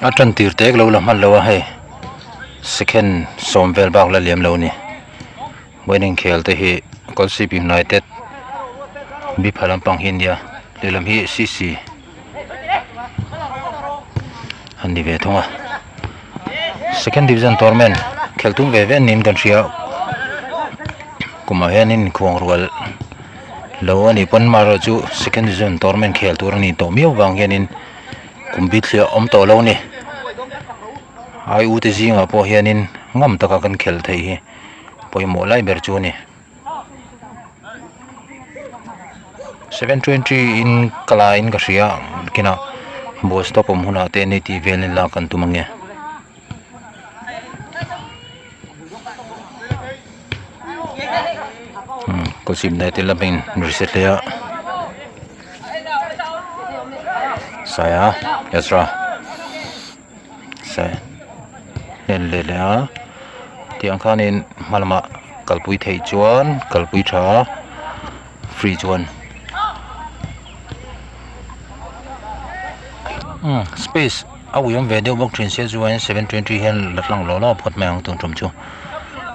A tan tir te ka lo la hman lo a hei second sawm vel bak la liam lo a ni vawiin inkhel te hi Kolasib United bipha lampang hi a nia lehlam hi c c an ni ve thung a second division tournament khelh tum ve ve niin kan hria kumah hianin khuang rual lo a nih pawn amaherawh chu second division tournament khel tur a nih tawh miau vang hianin kum bithliah awm tawh lo a ni ai u te zingah pawh hianin ngam taka kan khelh theih hi pawimawh lai ber chu a ni. 720 in ka la in ka hria kinah bus stop awm hunah te ni tih vel in lak kan tum ange. Kawchhip dai te lamin reset leh a Saia Ezra Sai hnen leh leh a tiang khanin hma lamah kalpui theih chuan kalpui tha free chuan umm space a ui awm ve deuh bawk thin sia chuan 720 hian la tlang lawh lawh phawt mai ang tun tum chu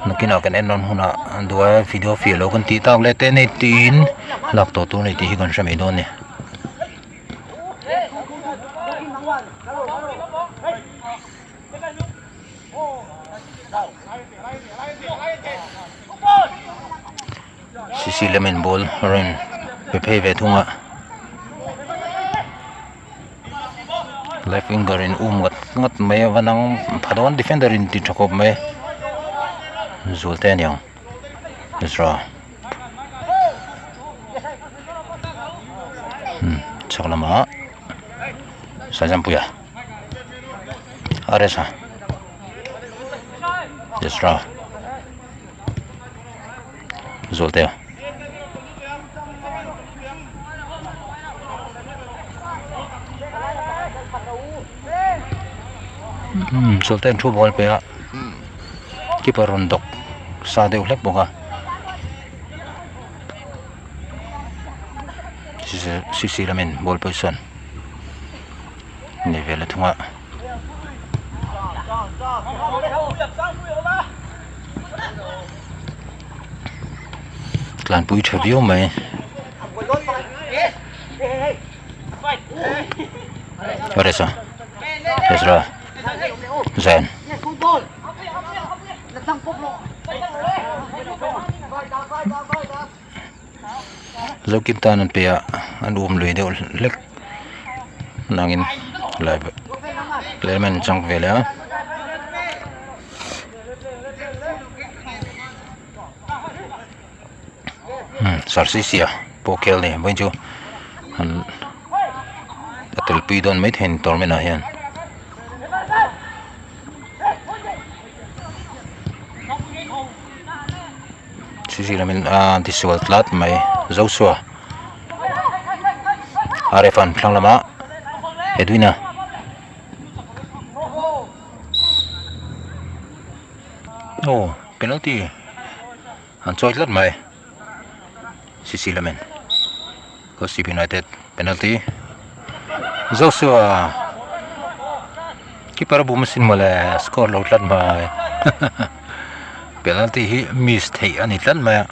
nakinah kan en rawn hunah duai video fiah loh kan tih tak leh te nei tiin lak tawh tur a ni tih hi kan hre mai dawn a ni. Cc lamin ball a rawn pe phei ve thung a left winger in um ngat ngat mai a va nang pha dawn defender in ti tha khawp mai zual te aniang Ezra chhak lamah Saizampuia Aresa Ezra Zualtea Zualtea an thu ball pe a keeper rawn dawk sa deuh hlek bawk a cc lamin ball position nei ve la thung a. Tlanpui tha viau mai. Resa Ezra Zen Zokim tan an pe a an um lui deuh hlek nangin tlem an chang ve leh a. Sarcisia pawh khel ni vawiin chu an a telpui dawn maithei a ni tournament ah hian. Cc lamin a tisual tlat mai Joshua Aref an thlang lamah Edwin-a. Aw penalty an chawi tlat mai cc lamin Kolasib United penalty Joshua keeper a bum asin mawle a score lo tlat mai penalty hi miss theih a ni tlat mai a.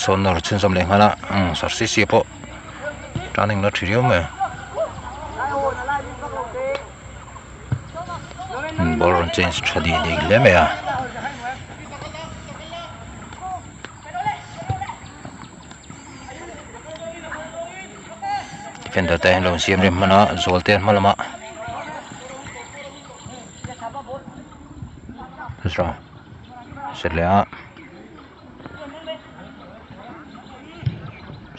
Sawn nawr chhunzawm leh nghal a umm sarsi pawh turning la tha riau mai ball rawn change tha dih dih hle mai a. Defender te an lo insiam rem hman a zual te an hma lamah Ezra set leh a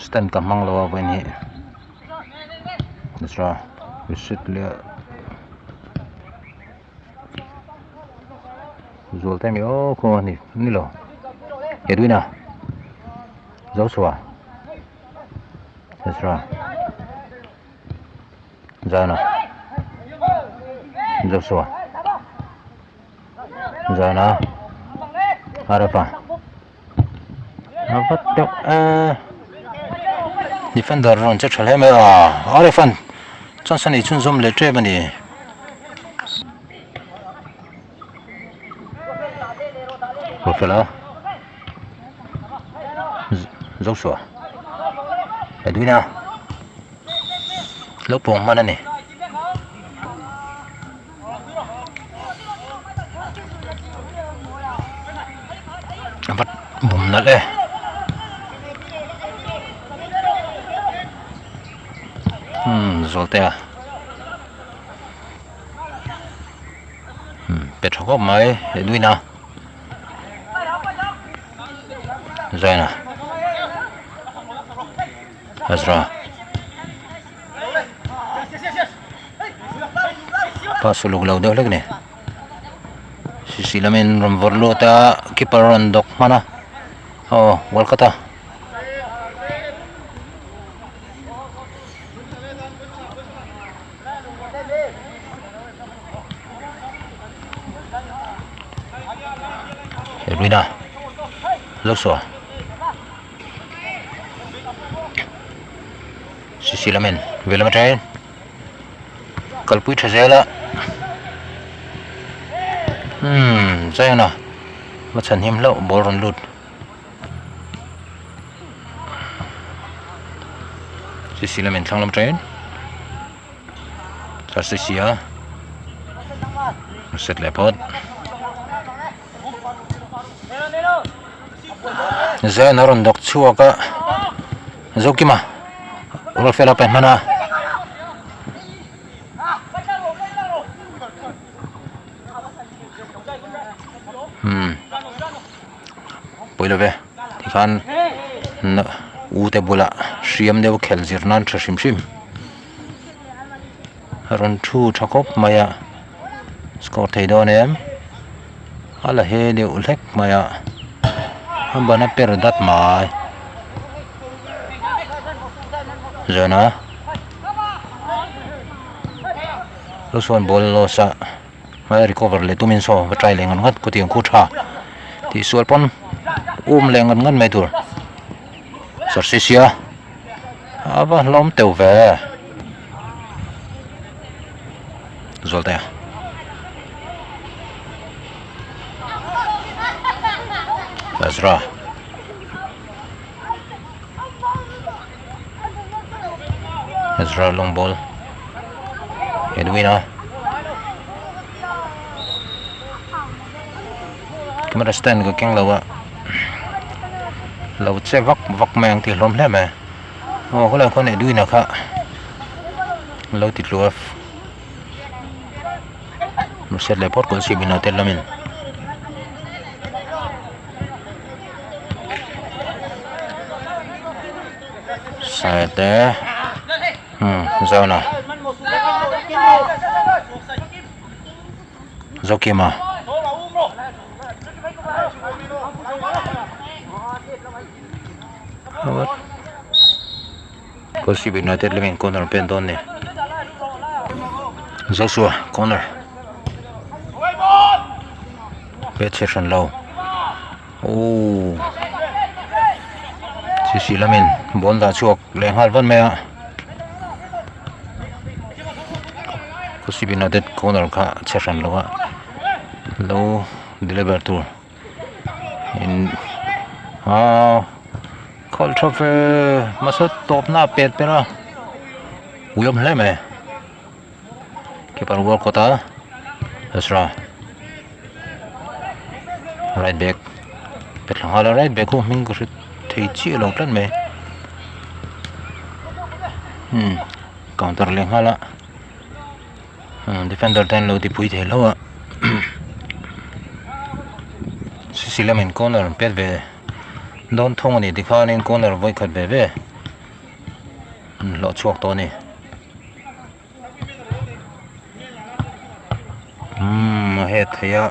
stand ka hmang lo a vawiin hi Ezra set leh a zual te mi aw khaw a ni ni lo Edwina Joshua. Ezra Zana Joshua Zana Arafa. A vat deuh e defender rawn che tha hle mai a a ref an chance a nei chhunzawm leh tep a ni. Ruatfela Joshua Edwina lo pawng hman a ni. A va bum nalh e umm zawlte a umm pe tha khawp mai Edwina Zaina Ezra. Pass uluk lo deuh hlek a ni sisi lamin rawn vawrh lut a keeper rawn dawk hman a aw goal khat a. Edwina Joshua. Sisi lamin ve lam atangin kalpui tha zel a umm Zion-a va chhan him hlauh ball rawn lut Sisi lamin thlang lam atangin Sisi a set leh phawt. Zen a rawn dawk chhuak a Zokima Ruatfela pe hman a. Hmm pawi lo ve tikhan u te bulah hriam deuh khelh zir nan tha hrim hrim a rawn thu tha khawp mai a. Score thei dawn em a la he deuh hlek mai a a ban a per dat mai zawna chu chuan ball loss a hmai a recover leh tumin saw va try leh ngat ngat khawtiang khu tha tih sual pawn um leh ngat ngat mai tur sawrsi sia a va hlawm teuh ve. Zualte Ezra Ezra long ball Edwina camera stand ka keng lo a lo che vak vak mai ang tih hlawm hle mai. Aw khawlai khuan Edwin-a kha lo ti tlu a hmuhset leh phawt kawlh chhip in hotel lamin saite umm Zona Zokima. Kolasib United lamin corner pen dawn ni Joshua corner pet chhe hran lo ooh sisi lamin ball dah chhuak leh nghal vat mai a Kolasib United corner kha chhe hran lo a lo deliver tur. In aaa khalh tha ve mahse tawpna a pet ber a ui awm hle mai keeper work kawt a Ezra right back pe thla nghal a right back ho hming ka hre thei chiah lo tlat mai umm counter leh nghal a. Defender te an lo tipui thei hlauh a sisi lamin corner an pet ve dawn thung a ni tikhanin corner vawi khat ve ve an hlawh chhuak tawh a ni umm a het thei a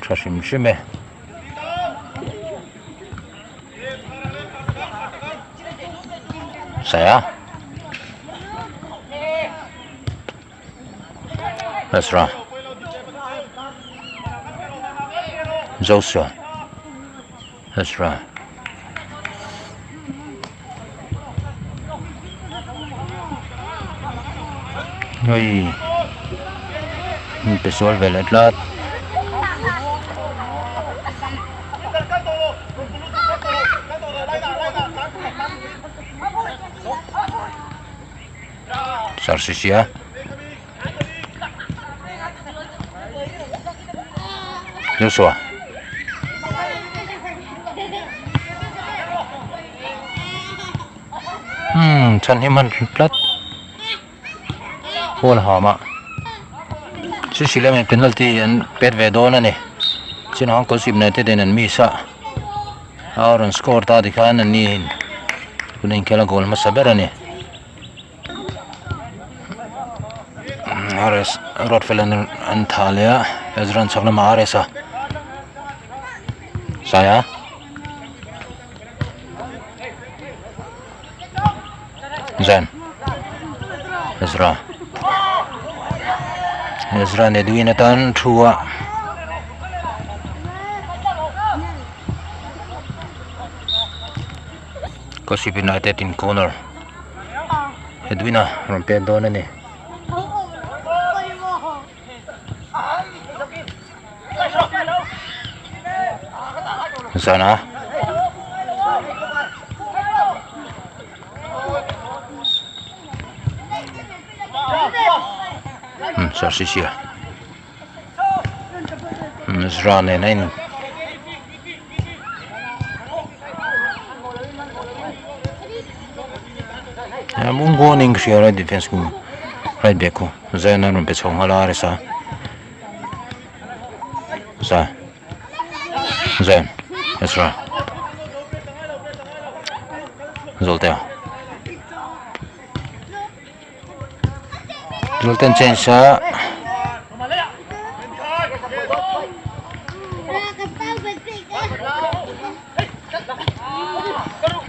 tha hrim hrim e. Saya. Ezra. Joshua. Ezra. Hei in pe sual ve leh tlat. Sarsisia. Joshua. Hmm chhan hi hman tlat ball ham a sisi lama penalty an pet ve dawn a ni chin ang kawlsip nei te ten an miss a a rawn score ta tikhan an ni in tuna inkhel a goal hmasa ber a ni. RS road fel an an tha leh a Ezra an chhak lamah RS a Saia Zen Ezra Ezra ne duin atan thu a. Kawsip United in corner Edwin-a rawn pek dawn a ni. Zana Hmm Sarcisia Zra nen a in Mungo ning hria right defence khu right back khu Zion a rawn pe chho nghal a RS a Za Zion Ezra Zoltea Zolten change a.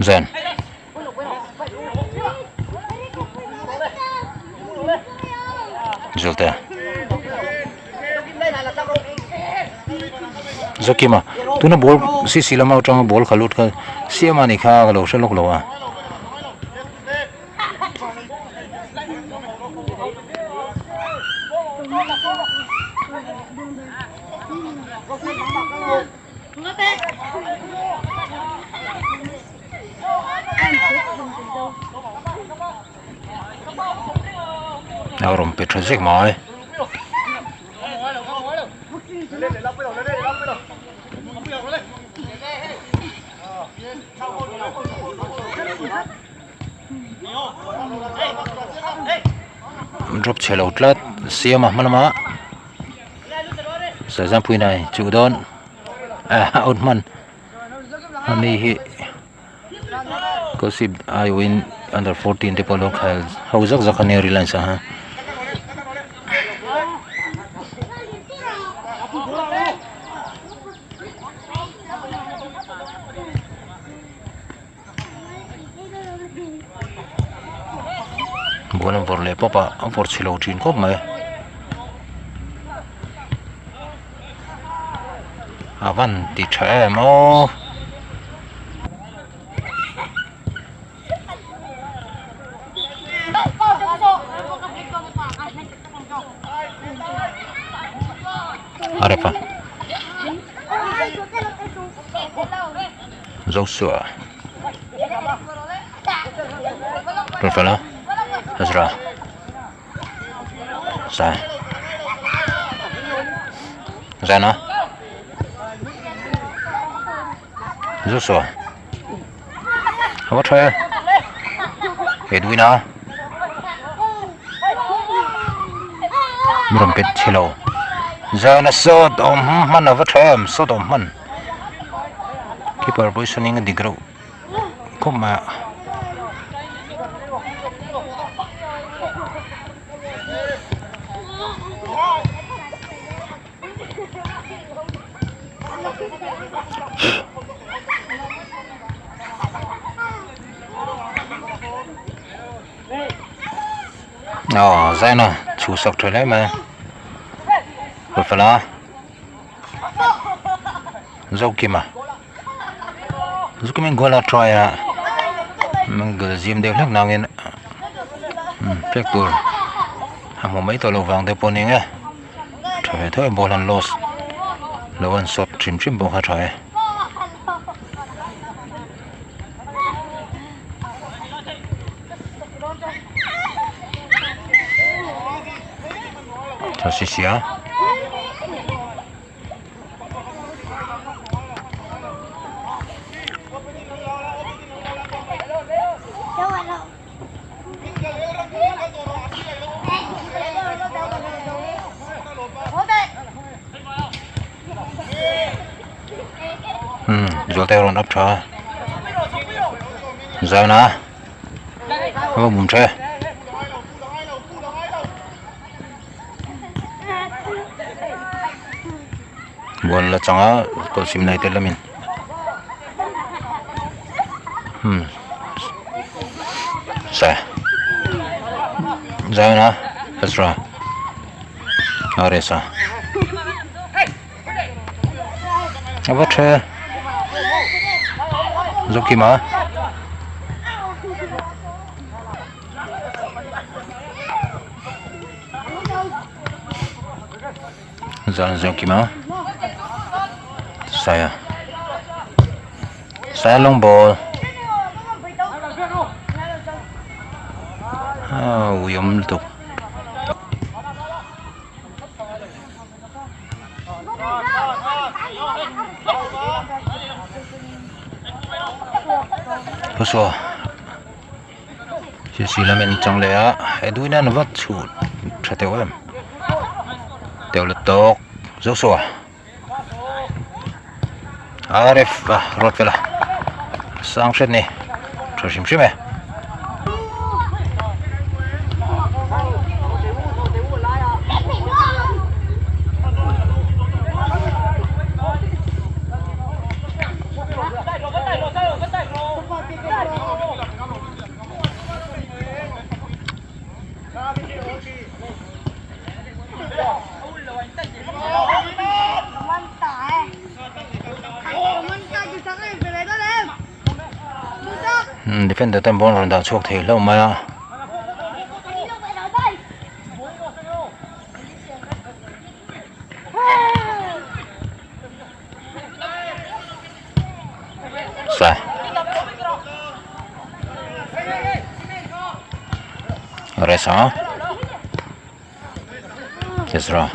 Zen. Zulte. Zokima tuna ball CC lama atanga ball kha lut kha siama ni kha ka lo hre lawk lo a. A rawn pe tha zek mai. Drop chhe lo tlat siam a hma lama Sazampuii nai chuh dawn ah out hman ani hi Kawlsip aiawhin under 14 te pawh lo khel ho zak zak ania Reliance ah hian. Ball an vawrh leh pawp a a vawrh chhe lo thin khawp mai a van ti tha em aw. A rep a. Joshua Rafaela Ezra Zai Zaina Joshua A va tha e Edwina Mi rawn pet chhe lo Zaina sawt a awm hman a va tha em sawt a awm hman. Keeper positioning a dik reuh khawp mai a. Aw zaina chhuhsak tha hle mai a Rafela. Zokima Zokima in goal a try a goal zim deuh hlek nangin pek tur A hmu mai tawh lo vang te pawh a ni ang e. Tha ve tho e ball han loss lo an sawt hrim hrim pawh kha tha e. Tha si sia. Umm zualte a rawn up tha a zan a a va bum tha e. Ball la chang a kawlhsim nei te lamin umm sa zaina Ezra Aresa a va tha Zokima. Zan zawk kim a saia saia long ball ah ui awm lutuk. Sisi lam en chang leh a he duin an va chhut tha teuh em teuh let tawk Joshua a ref a ruat fel a sang hret ni tha hrim hrim e. Defender ten ball rawn dah chhuak thei hlauh mai a. Sa. Resa. Ezra.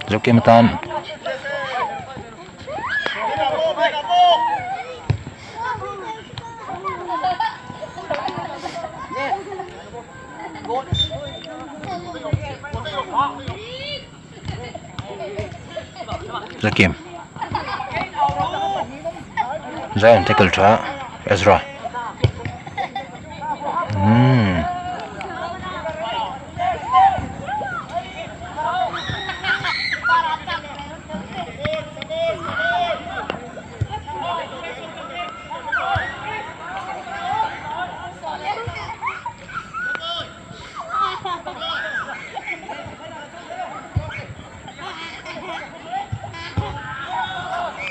Jokim tan. Zakim Zion tackle tha Ezra umm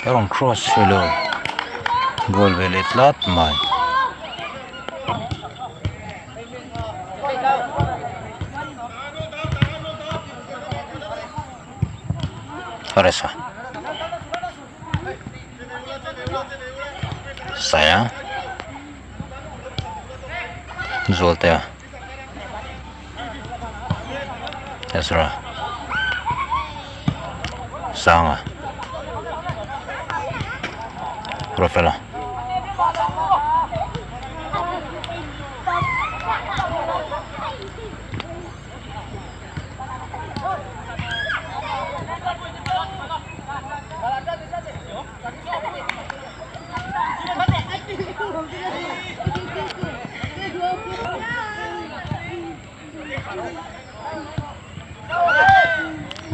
A rawn cross thei lo goal ve leh tlat mai. Aresa Saya Zualtea Ezra Sanga Rafela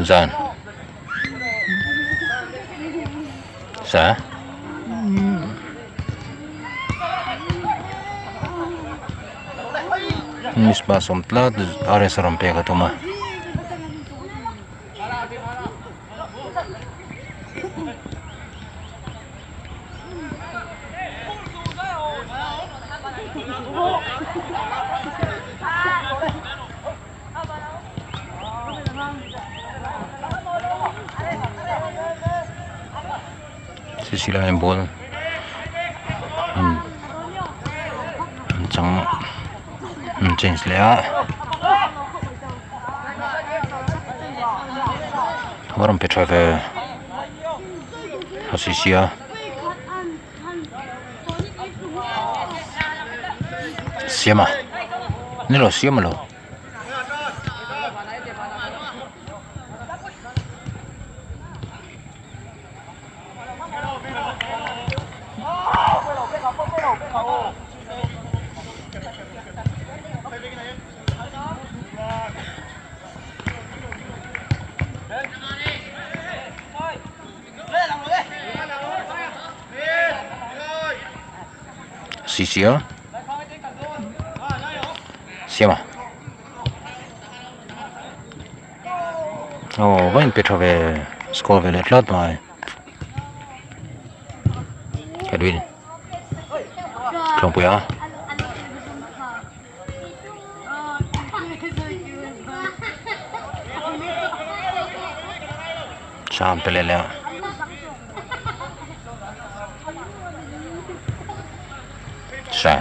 Zan sa mispa sawm tlat RS a rawn pek a tum a. C C laiin ball an an chang an change leh a a rawn pe tha ve a C C a. Siama ni lo siama lo. Sisia Siama aw va inpe tha ve score ve leh tlat mai Edwin Tlawngpuia. Sam te leh leh a sa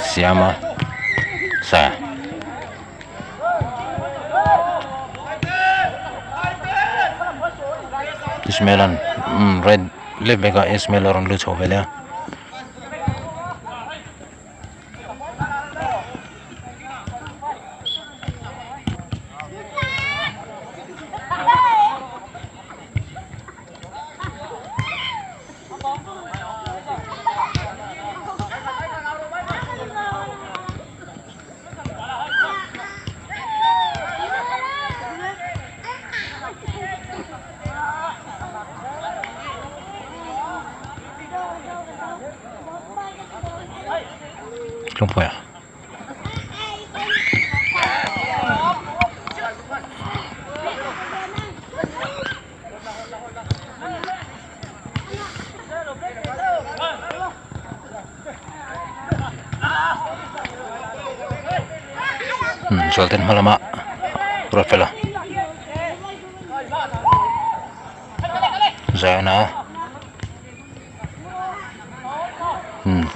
siam a sa. Ismail an umm right left back ah Ismail a rawn lut chho vel a. Tlawngpuia Zualte hma lama ruat fel a Zion-a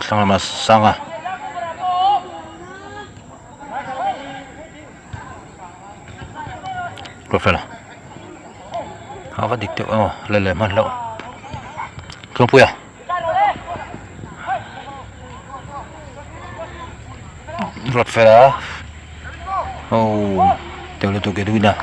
thlang lama sang a. Ruat fel a a va dik deuh aw la leh hman hlauh Tlawngpuia. Ruat fel a aw teuh lutuk e duin a.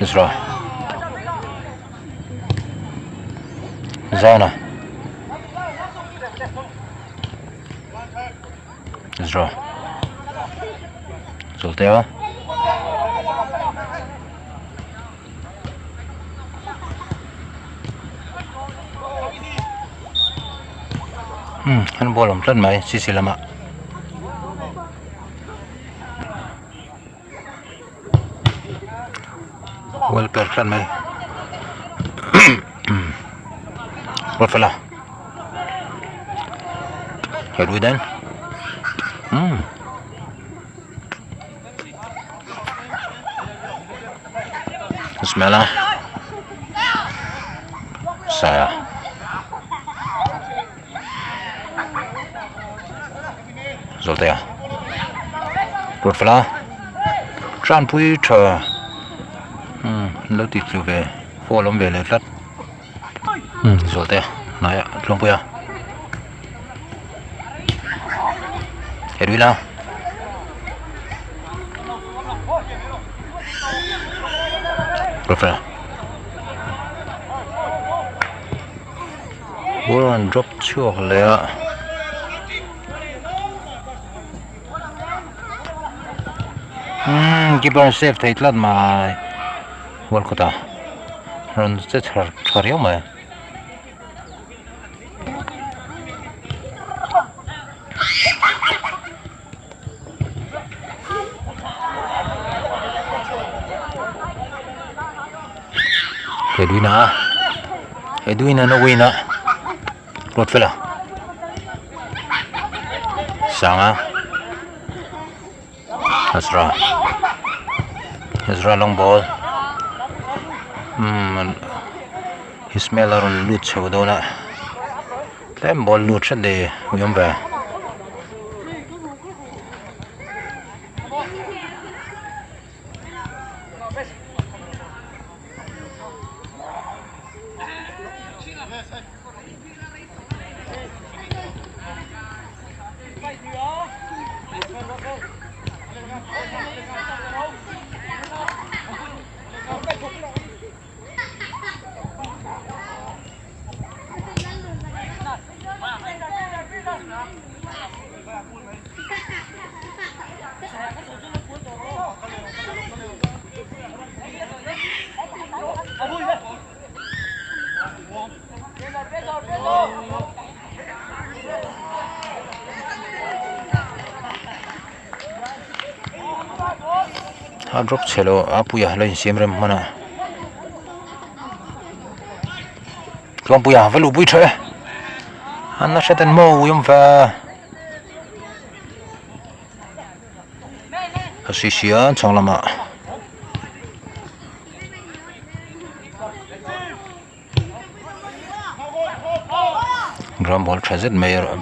Ezra Zana Ezra Zoltea Hmm an ball awm tlat mai C C lamah. Well per tlat mai Ruatfela Edwin hmm Ismaila Saya Zawltea Ruatfela Tranpui tha umm an lo tih tlu ve foul awm ve leh tlat umm Zawltea hnaiah Tluangpuia Edwina Ruatfela Ball an drop chhuak leh a umm keeper an save thei tlat mai ball kawt ah rawn che chhar tha riau mai. Edwin-a Edwin-a na win a Ruatfela Sanga Ezra Ezra long ball umm Ismael a rawn lut chho dawn a tlem ball lut hret ni ui awm ve. A drop chhe lo a puia la insiam rem hman a Tluangpuia va luh pui tha e a nasa ten maw ui awm ve a sisi a chhang lamah. Ground ball tha zet mai erawh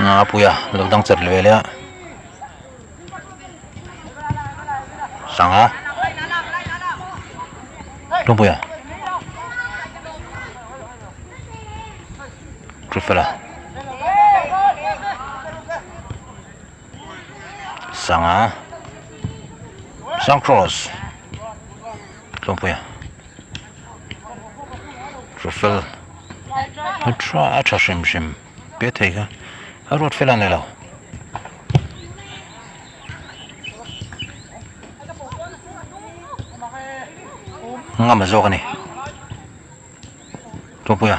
a pui a lo dang chat ve leh a sanga hlawpuia Trufela sanga sang cross hlawpuia. Rafel a tha a tha hrim hrim pe thei kha a ruat fel a ni lo. Ngam a zawk a ni Tawpuia.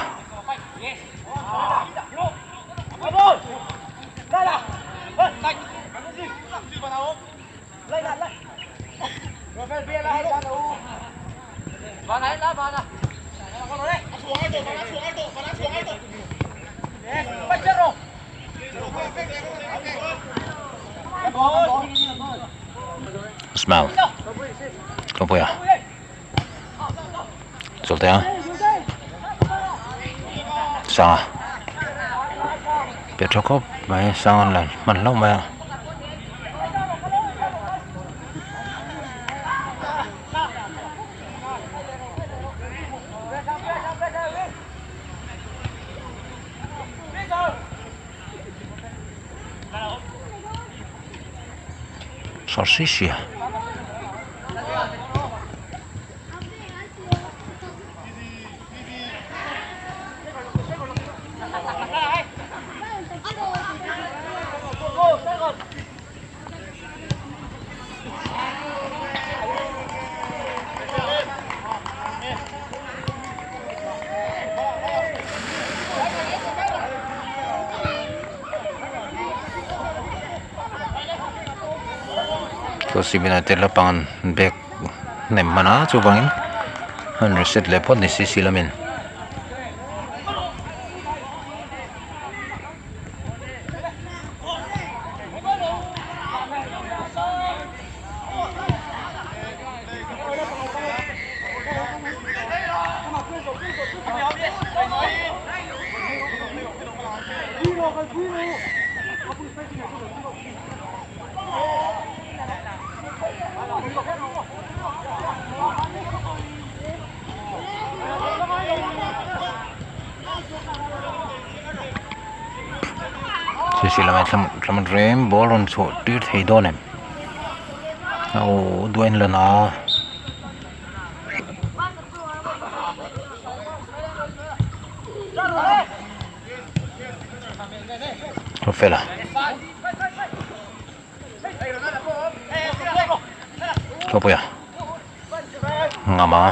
Smell. Tawpuia. Chawlhte a. Sanga. Pe tha khawp mai Sanga an la hman hlauh mai a. Salsiccia. Civil te lampang an bag hnem hman a chuvangin an reset leh phawt ni si si lamin. Sisi lamah hian thlam reng ball rawn chhuah tir thei dawn em aw duain la na. Fela. Hlawpuia. Ngama.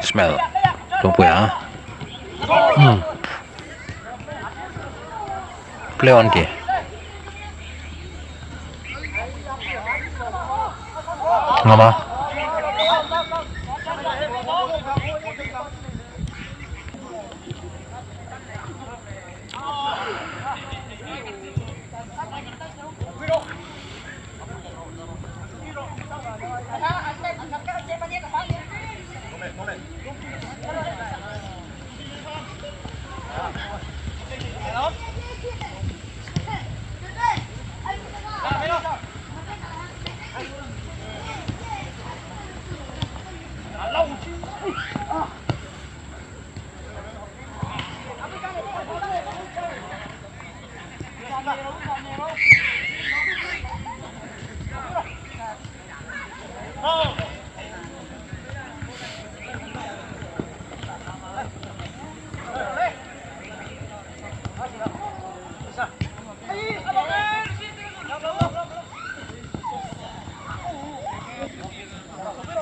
Smell. Hlawpuia. Hmm. Play on ti. Ngam a.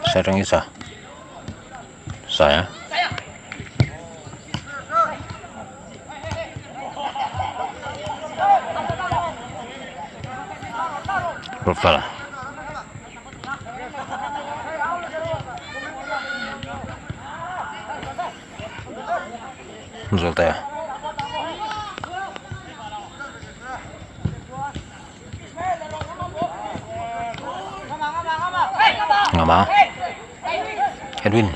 Sarangisa Saya Rufala Zoltea Ngama Edwin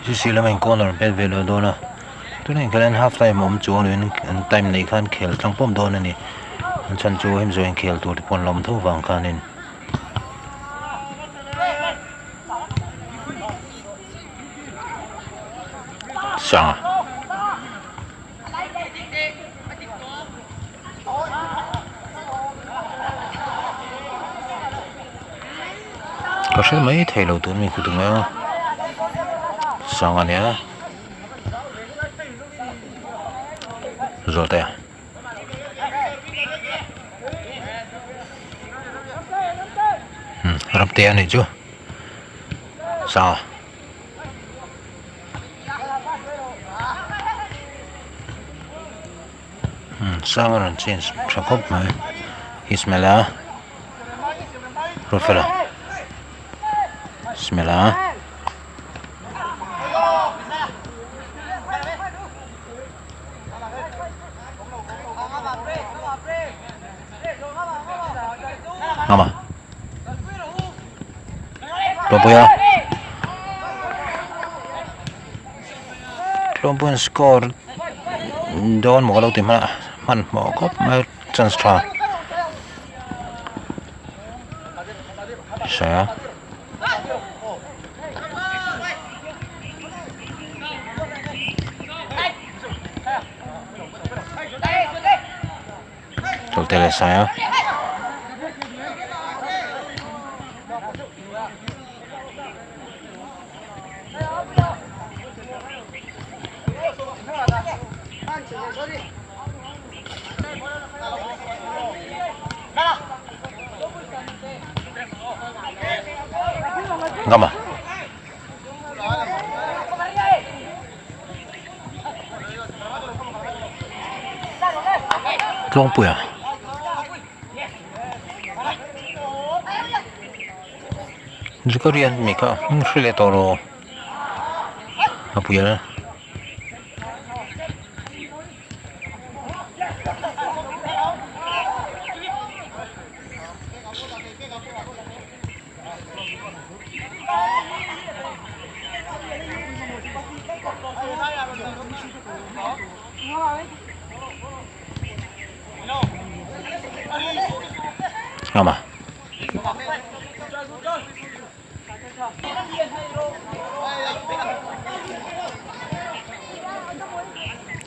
Sisi lama in corner pet ve leh dawn a tunah hian half time a awm chuang lo in an time neih khan khel tlang pawp dawn a ni a chhan chu hemi zawh inkhel tur te pawh an la awm tho vang khanin. Sanga. Ka hre mai thei lo tur mi khu tum a Sanga nia Zawhte. Ramte a nih chu Sanga. Sanga rawn change tha khawp mai Ismail-a Rufela Ismail-a. Ngama Tlawmpuia Tlawmpuia'n score dawn maw ka lo ti hman a hmanhmawh khawp mai chance tha Hria. Chawlte leh sai a. Ngam a. Tlawngpuia. Zukarian mi kha hming hre leh tawh lo a pui a. Ngam a.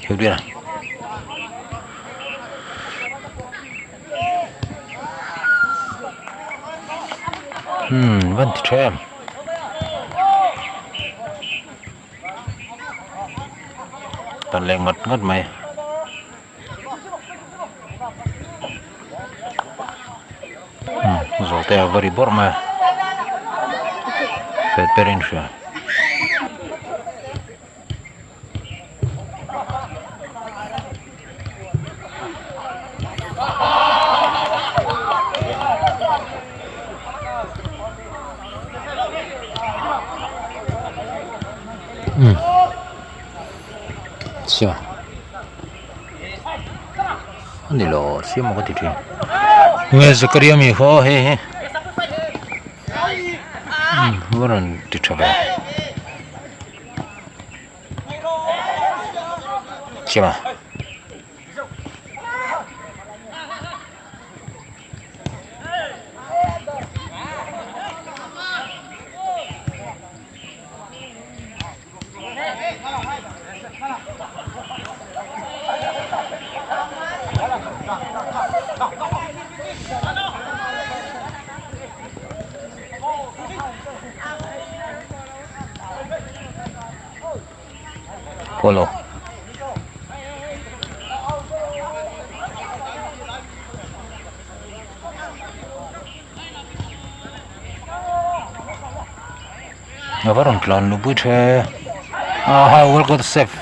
Hildwin-a. Hmm van ti tha em. Tan leh ngat ngat mai. Hmm zawhte a va ri bawrh mai a fet ber in hria. Hmm chhia a ni lo siam maw ka ti thin nge zakaria mi khaw hei hi hmm va rawn ti tha ve. Chhia Polo. A va rawn tlan luh pui the a ha world cup safe.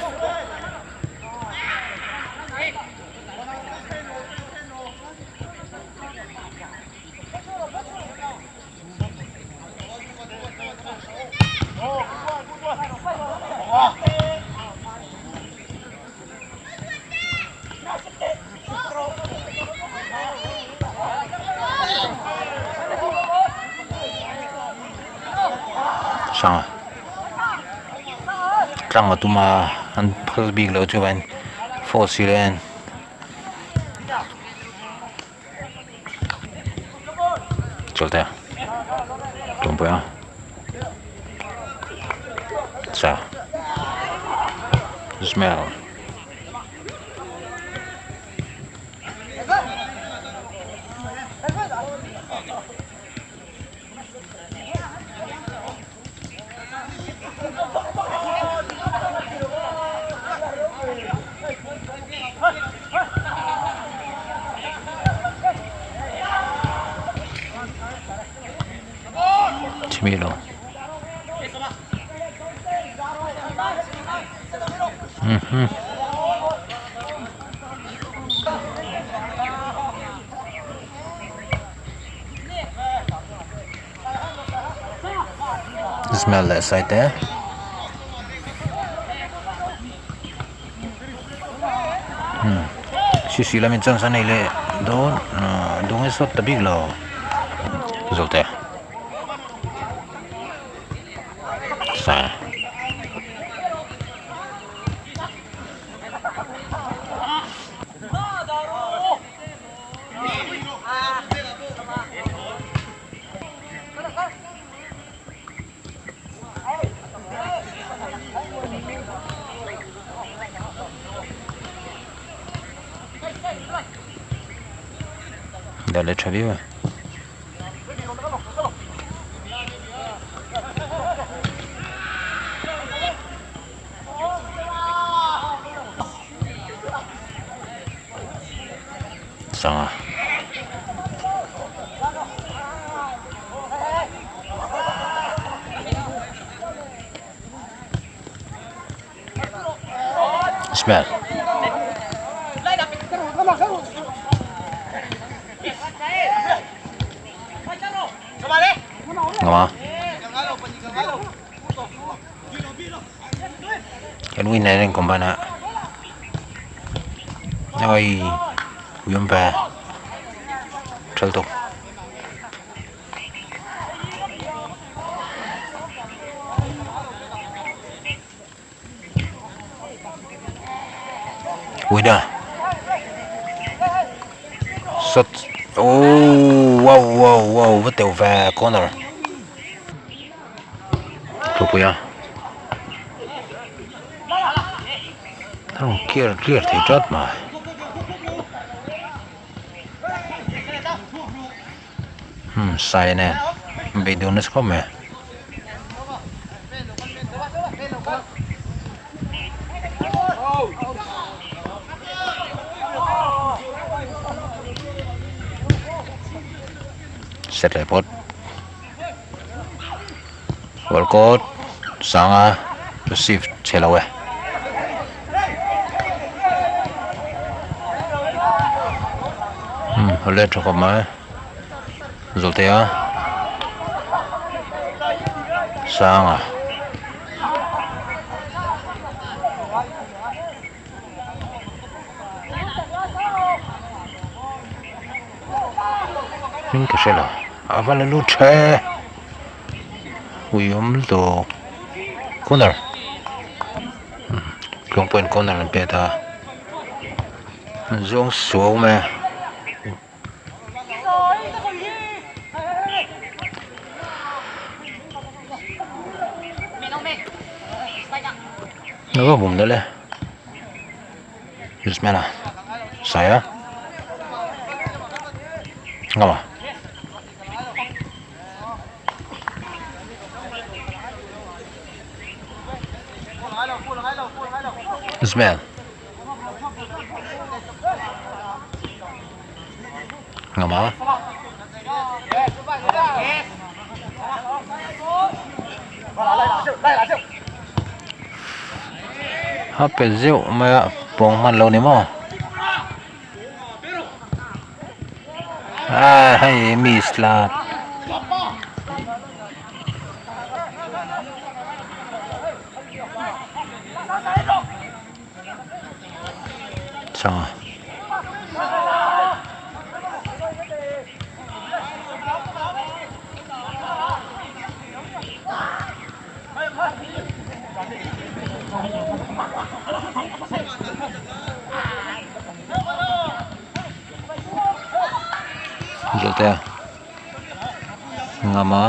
Sanga tlang a tum a an phal bik loh chuan force hian. Chawlhte tumpuia cha smell. Chimilo. Mhm. Smell leh sai te. Hmm. Sisi lamin chance a nei leh dawn ah dawng e sawt ta bik lo. Zawhte. Sa. Dah leh tha viau e. Sanga. Ismail. Ngama. Kan win na rin combine a. Oi, uyum pa. Thal tuk. Uida. Shot. Oh, wow, wow, wow. What the corner. Thupui a. A rawn clear clear thei tlat mai. Hmm sai nen bei dun nasa khawp mai. Set leh phawt. Hualkawt sanga receive chhe lo e. Hmm a let tha khawp mai Zawltea Sanga. Hming ka hre lo a va la lut tha e ui awm lutuk corner tluang pawhin corner an pet a an zawng suau mai a. Nó bum nữa le Yusmela Saya Ngama Yusmel Ngama A pe zeuh mai a pawng hman lo ni maw a hei miss tlat. Changa. Zawhte ngama.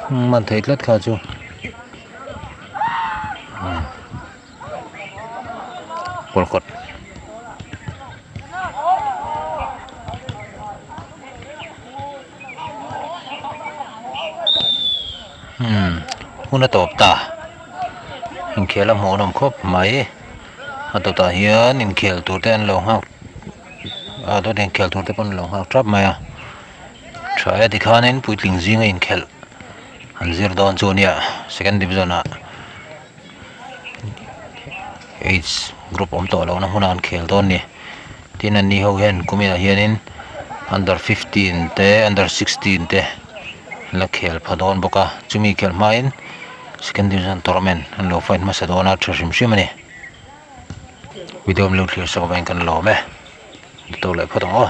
Man thei tlat kha chu kawlkawt umm hun a tawp ta inkhel a hmuh a nawm khawp mai a tawtah hian inkhel tur te an lo nghak a dawt inkhel tur te pawh an lo nghak tap mai a tha e tikhanin puitling zinga inkhelh an zir dawn chu ania second division ah age group awm tawh lohna hmunah an khel dawn a ni tin an ni ho hian kuminah hianin under 15 te under 16 te an la khel pha dawn bawk a chumi khelh hmain second division tournament an lo fight hmasa dawn a tha hrim hrim a ni video an lo thlir sak avangin kan lawm e tawk leh phawt ang aw.